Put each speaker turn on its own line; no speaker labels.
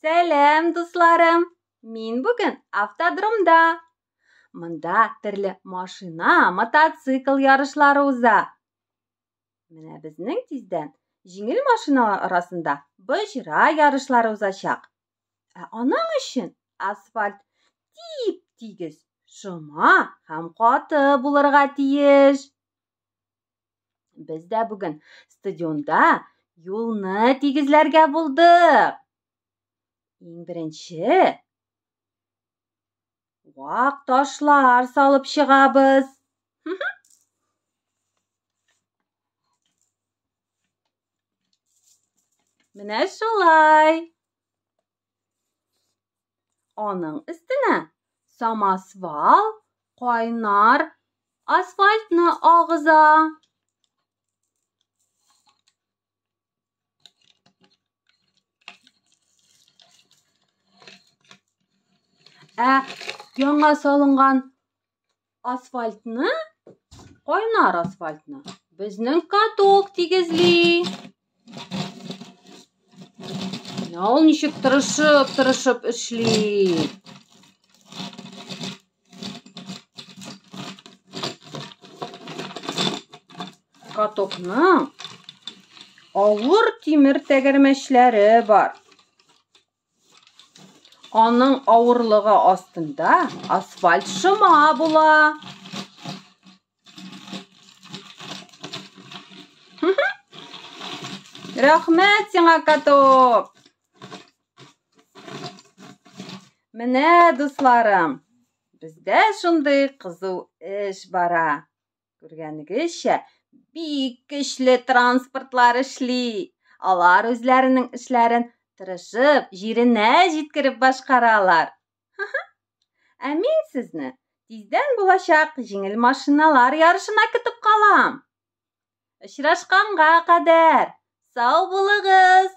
Сәлам, дусларым! Мин бүген автодромда. Монда төрле машина, мотоцикл ярышлары уза. Менә безнең тиздән җиңел машиналар арасында боҗра ярышлары узачак. Ә аның өчен асфальт тип-тигез, шома һәм каты булырга тиеш. Без дә бүген стадионда юлны тигезләргә булдык. Иң беренче вак ташлар салып чыгабыз. Менә шулай. Аның өстенә самосвал кайнар асфальтны агыза. Ә яңа салынган асфальтны, кайнар асфальтны безнең каток тигезли. Менә ул ничек тырышып-тырышып эшли. Катокның авыр тимер тәгәрмәчләре бар. Аның авырлыгы астында асфальт шома була. Рәхмәт сиңа, каток! Менә, дусларым, бездә шундый кызу эш бара. Күргәнегезчә, бик көчле транспортлар эшли. Алар үзләренең эшләрен тырышып, җиренә җиткереп башкаралар. Ә мин сезне тиздән булачак җиңел машиналар ярышына көтеп калам. Очрашканга кадәр! Сау булыгыз!